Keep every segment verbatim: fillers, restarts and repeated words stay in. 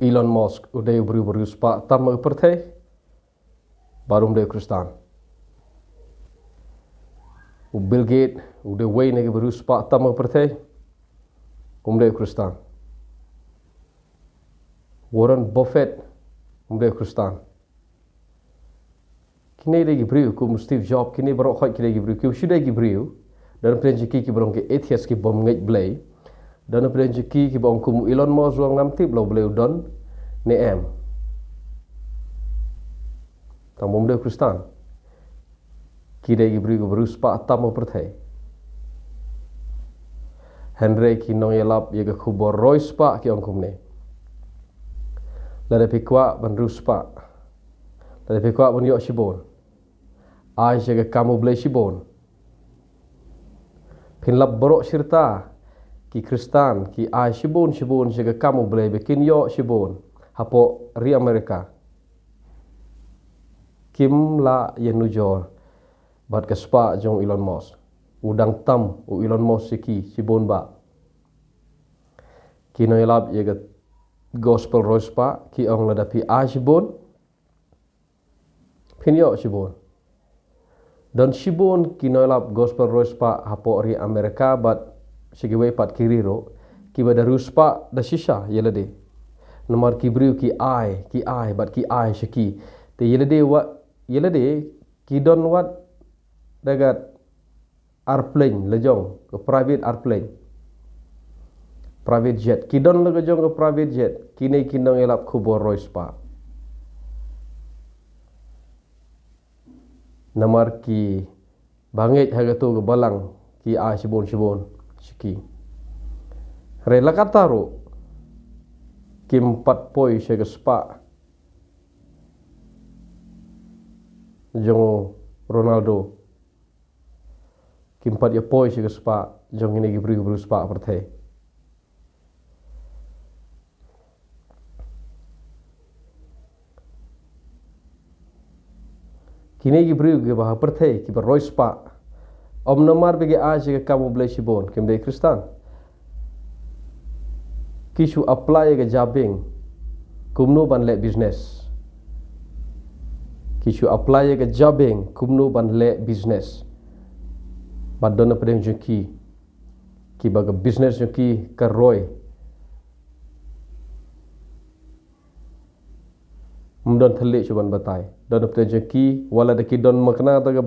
Elon Musk u dei u briew ba riewspah tam ha ka pyrthei, bad um dei u Khristan. U Bill Gates u dei uwei na ki ba riewspah tam ha ka pyrthei, um dei u Khristan. Warren Buffett um dei u Khristan. Kine dei ki briew kum Steve Jobs, kine baroh khoit ki dei ki briew, ki shu dei ki briew. Don pdeng jong ki ki ba long ki atheist, ki bym ngeit Blei. Don pdeng jong ki ki ba ong kum Elon Musk, u ong ngam tip la u Blei u don ne em. Tang bym dei u Khristan. Ki dei ki briew ki ba riewspah tam ha ka pyrthei. Hynrei ki nongïalap ïa ka khubor riewspah ki ong kumne: lada phi kwah ban riewspah, lada phi kwah ban ïoh shibun, ai sha ka kam u Blei shibun. Phin lap baroh shirta ki Khristan ki ai shibun shibun sha ka kam u Blei ba kin ïoh shibun hapoh ri America. Kim lah ïanujor bad ka spah jong Elon Musk. U dang tam u Elon Musk sha ki shibun bah. Ki nongïalap ïa ka gospel riewspah ki ong lada phi ai shibun, phin ïoh shibun. Don shibun ki nongïalap gospel riewspah hapoh ri America bad sha kiwei pat ki ri ruh, ki ba da riewspah da shisha ïa lade. Namar ki briew ki ai, ki ai bad ki ai sha ki. Te ïa lade wat, ïa lade ki don wat da ka airplane la jong, ka private airplane, private jet. Ki don la ka jong ka private jet, kine ki nongïalap khubor riewspah. Namar ki ba ngeit ha kato ka balang ki ai shibun shibun sha ki. Hynrei la katta ruh kim pat poi sha ka spah jong u Ronaldo. Kim pat ïa poi sha ka spah jong kine ki briew, ki briew spah pyrthei. Kine ki briew ki ba ha pyrthei ki ba riewspah, ym namar ba ki ai sha ka kam u Blei shibun kim dei Khristan. Ki shu apply ïa ka jabieng kumno ban leh business. Ki shu apply ïa ka jabieng kumno ban leh business. Bad don na pdeng jong ki ki ba ka business jong ki ka roi. Ym don thylliej shuh ban batai. Don na pdeng jong ki, wat la da ki don makna da ka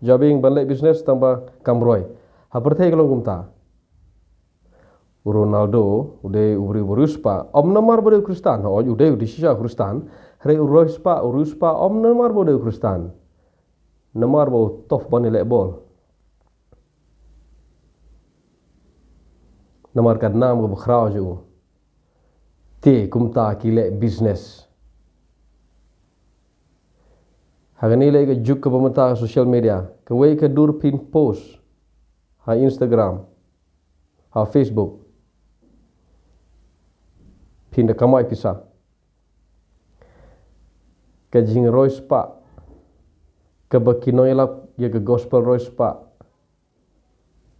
jabieng ban leh business tang ba kam roi. Ha pyrthei ka long kumta. U Ronaldo u dei u briew ba riewspah, ym namar ba u dei u Khristan, hooid u dei, u dei shisha u Khristan. Hynrei u riewspah, u riewspah ym namar ba u dei u Khristan. Namar ba u tough ban ïaleh bol. Namar ka nam ka ba khraw jong u. Te kumta ki leh business. Ha kane leh ka juk ka ba mynta ka social media, kawei ka dur phin post ha Instagram, ha Facebook, phin da kamai pisa. Ka jingriewspah ka ba ki nongïalap ïa ka gospel riewspah,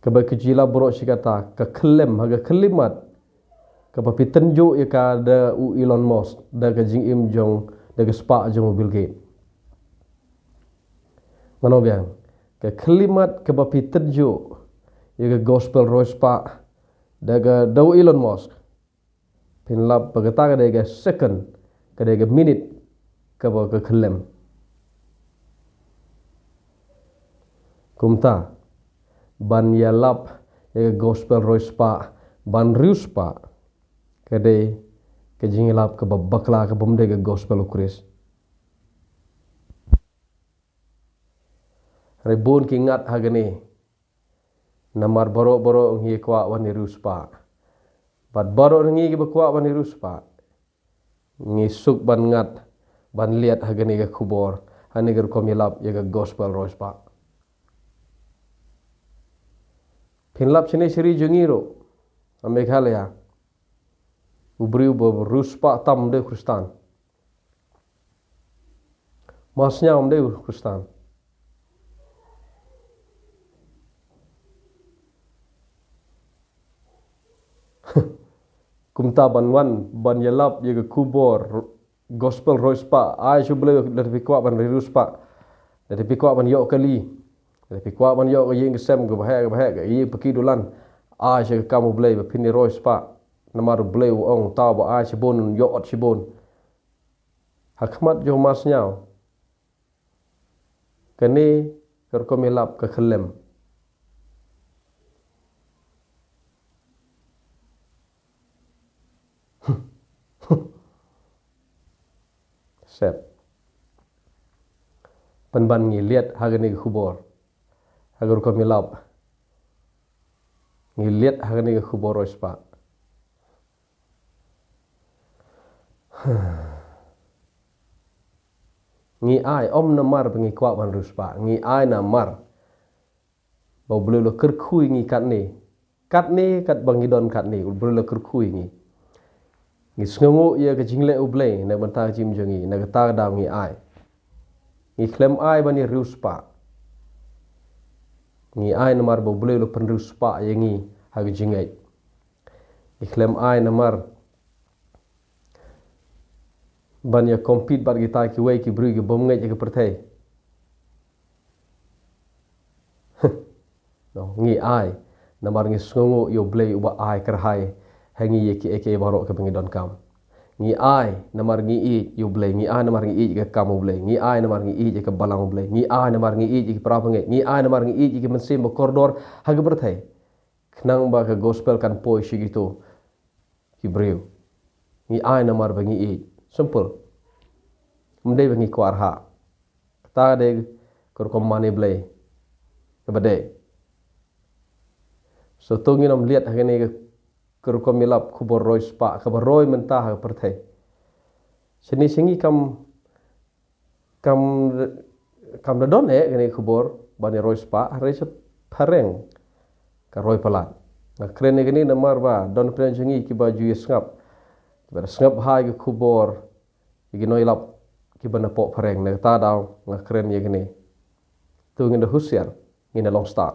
ka ba ki jingïalap baroh shi katta, ka khyllem, ha ka khyllimat ka ba phi tynjuh ïa ka da u Elon Musk, da ka jingim jong, da ka spah jong u Bill Gates. Ngan ong biang, ka khyllimat ka ba phi tynjuh ïa ka gospel riewspah da ka, da u Elon Musk. Phin lap ba kata ka dei ka second, ka dei ka minit ka ba ka khyllem. Kumta, ban ïalap ïa ka gospel riewspah, ban riewspah, ka dei ka jingïalap ka ba bakla, ka bym dei ka gospel u Khrist. Hynrei bun ki ngat ha kane. Namar baroh baroh ngi kwah ban ïa riewspah. Bad baroh ngi ki ba kwah ban ïa riewspah, ngi suk ban ngat, ban liat ha kane ka khubor, ha kane ka rukom ïalap ïa ka gospel riewspah. Phin lap shane sha ri jong ngi ruh, ha Meghalaya. U briew ba riewspah tam dei u Khristan. Masnia um dei u Khristan. Kumta ban wan ban ïalap ïa ka khubor gospel roi spah, ai sha U Blei, lada phi kwah ban riewspah, lada phi kwah ban ïoh kali, lada phi kwah ban ïoh ka ïing ka sem kaba heh kaba heh, ka ïing paki dulan, ai sha ka kam U Blei ba phin ïa roi spah. Namar U Blei u ong, uta uba ai shibun un ïoh ot shibun. Ha khmat jong u Mar Sniaw, kane ka rukom ïalap ka khyllem. Set. Pynban ngi liat ha kane ka khubor, ha ka rukom ïalap. Ngi liat ha kane ka khubor roi spah. Ngi ai, ym namar ba ngi kwah ban riewspah, ngi ai namar ba U Blei u la kyrkhu ïa ngi katne. Katne, katba ngi don katne, U Blei u la kyrkhu ïa ngi. Ngi sngewnguh ïa ka jingleh U Blei na ka bynta ka jingim jong ngi, na kata ka daw ngi ai. Ngi khlem ai ban ïa riewspah. Ngi ai namar ba U Blei u la pynriewspah ïa ngi ha ka jingngeit. Ngi khlem ai namar ban ïa compete bad kita kiwei ki briew ki bym ngeit ïa ka pyrthei. No, ngi ai namar ngi sngewnguh ïa U Blei uba ai kyrhai ha ngi ïa kiei kiei baroh kiba ngi donkam. Ngi ai namar ngi ïeit ïa U Blei, ngi ai namar ngi ïeit ïa ka kam U Blei, ngi ai namar ngi ïeit ïa ka balang U Blei, ngi ai namar ngi ïeit ïa ki para bangeit, ngi ai namar ngi ïeit ïa ki mynsiem ba kordor ha ka pyrthei. Khnang ba ka gospel kan poi sha kito ki briew. Ngi ai namar ba ngi ïeit. Simple. Ym dei ba ngi kwah arhah. Kata ka dei ka rukom mane Blei kaba dei. So to ngin ym liat ha kane ka, ka rukom ïalap khubor roi spah kaba roi mynta ha ka pyrthei. Shane sha ngi kam, kam, kam da don eh kane ka khubor ban ïa roi spah, hynrei sha phareng ka roi palat. Nga kren ïa kane namar ba don pynban jong ngi kiba ju ïa sngap, kiba da sngap ha ïa ka khubor ïa ki nongïalap kiba na poh phareng. Na kata daw nga kren ïa kane. To ngin da husiar, ngin da long stad.